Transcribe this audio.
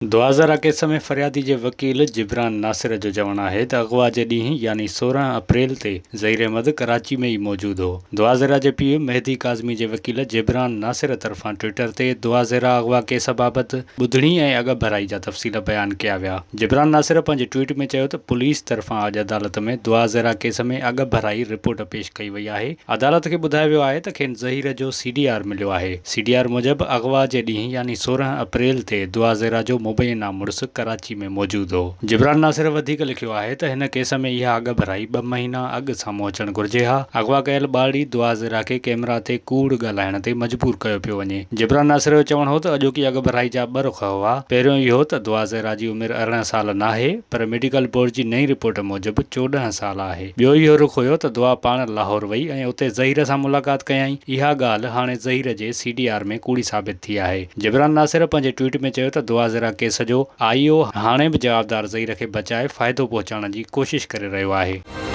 دعا زهرا ڪيس ۾ فريادي جي وڪيل جبران ناصر جو چوڻ آهي ته اغوا جي ڏينهن يعني 16 اپريل تي ظهير احمد ڪراچي ۾ ئي موجود هو. دعا زهرا جي پيء مهدي ڪاظمي جي وڪيل جبران ناصر طرفان ٽوئٽر تي دعا زهرا اغوا ڪيس بابت ٻڌڻي ۽ اڳڀرائي جا تفصيل بيان ڪيا ويا. جبران ناصر پنهنجي ٽوئٽ ۾ چيو ته پوليس طرفان اڄ عدالت ۾ دعا زهرا ڪيس ۾ اڳڀرائي رپورٽ پيش ڪئي وئي آهي. عدالت کي ٻڌايو ويو آهي ته کين ظهير جو سي ڊي آر مليو آهي. سي ڊي آر موجب اغوا جي ڏينهن يعني 16 اپريل تي دعا زهرا جو مبينا مڙس ڪراچي ۾ موجود هو. جبران ناصر وڌيڪ لکيو آهي ته هن ڪيس ۾ اها اڳڀرائي ٻه مهينا اڳ سامهون اچڻ گهرجي ها، اغوا ڪيل ٻارڙي دعا زهرا کي ڪئميرا تي ڪوڙ ڳالهائڻ تي مجبور ڪيو پيو وڃي. جبران ناصر جو چوڻ هو ته اڄوڪي اڳڀرائي جا ٻه رخ هئا، پهريون اهو ته دعا زهرا جي عمر 18 سال ناهي پر ميڊيڪل بورڊ جي نئين رپورٽ موجب 14 سال آهي. ٻيو اهو رخ هيو ته دعا پاڻ لاهور وئي ۽ اتي ظهير سان ملاقات ڪيائين. اها ڳالهه هاڻي ظهير جي سي ڊي آر ۾ ڪوڙي ثابت ٿي آهي. جبران ناصر پنهنجي ٽوئيٽ ۾ چيو ته دعا زهرا ڪيس جو آء او هاڻي به جوابدار ظهير کي بچائي فائدو پهچائڻ جي ڪوشش ڪري رهيو آهي.